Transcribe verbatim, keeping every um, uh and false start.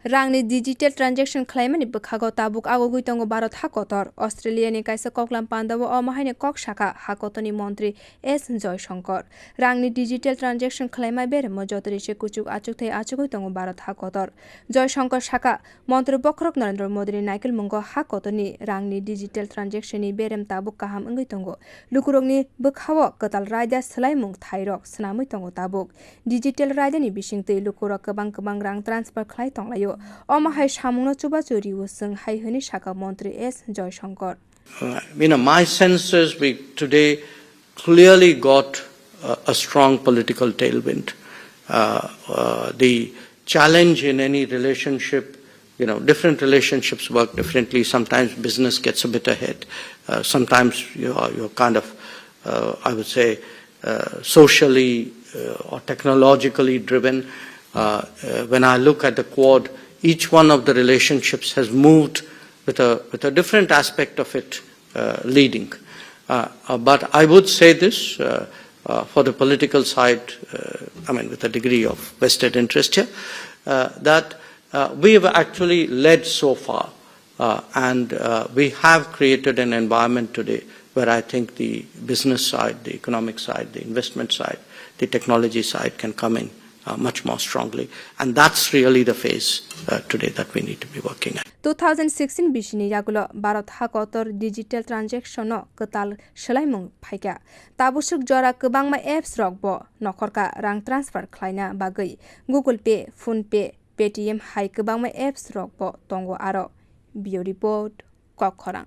Rangni digital transaction khlaimani bwkhago tabuk agogwi tongo Bharat ha kotor. Australiani kaisa koklam pandao omo haino kok sakha ha kotorni montri S Joyshankar. Rangni digital transaction khlaima beremo jotono se kuchuk achukthai achugwi tongo Bharat ha kotor. Joyshankar sakha, montri bokhorok Narendra Modini naikolmungo ha kotorni rangni digital transactionni berem tabuk kaham wngwi tongo. Lukurokni bwkhao kwtal raida swlaimung thairok swnamwi tongo tabuk. Digital raidani bisingtwi lukurok kwbang kwbang rang transfer khlai tonglaio. Omo hai samungno chubachu rw-o chwng hai hwnwi sakha montri S Joyshankar. Uh, you know, my sense is we today clearly got uh, a strong political tailwind. Uh, uh, the challenge in any relationship, you know, different relationships work differently. Sometimes business gets a bit ahead. Uh, sometimes you are, you're kind of, uh, I would say, uh, socially uh, or technologically driven. Uh, uh, when I look at the Quad, each one of the relationships has moved with a, with a different aspect of it uh, leading. Uh, uh, but I would say this uh, uh, for the political side, uh, I mean, with a degree of vested interest here, uh, that uh, we have actually led so far. Uh, and uh, we have created an environment today where I think the business side, the economic side, the investment side, the technology side can come in uh, much more strongly. And that's really the phase uh, today that we need to be working at. Two thousand sixteen bisini yagulo Bharat ha kotor digital transaction no kwtal swlaimung phaikha. Tabusuk jora kwbangma apps rok bo nokhorka rang transfer khlaina bagwi Google Pay, PhonePe, Paytm hai kwbangma apps rok bo tongo aro. Bureau Report, Kokkhorang.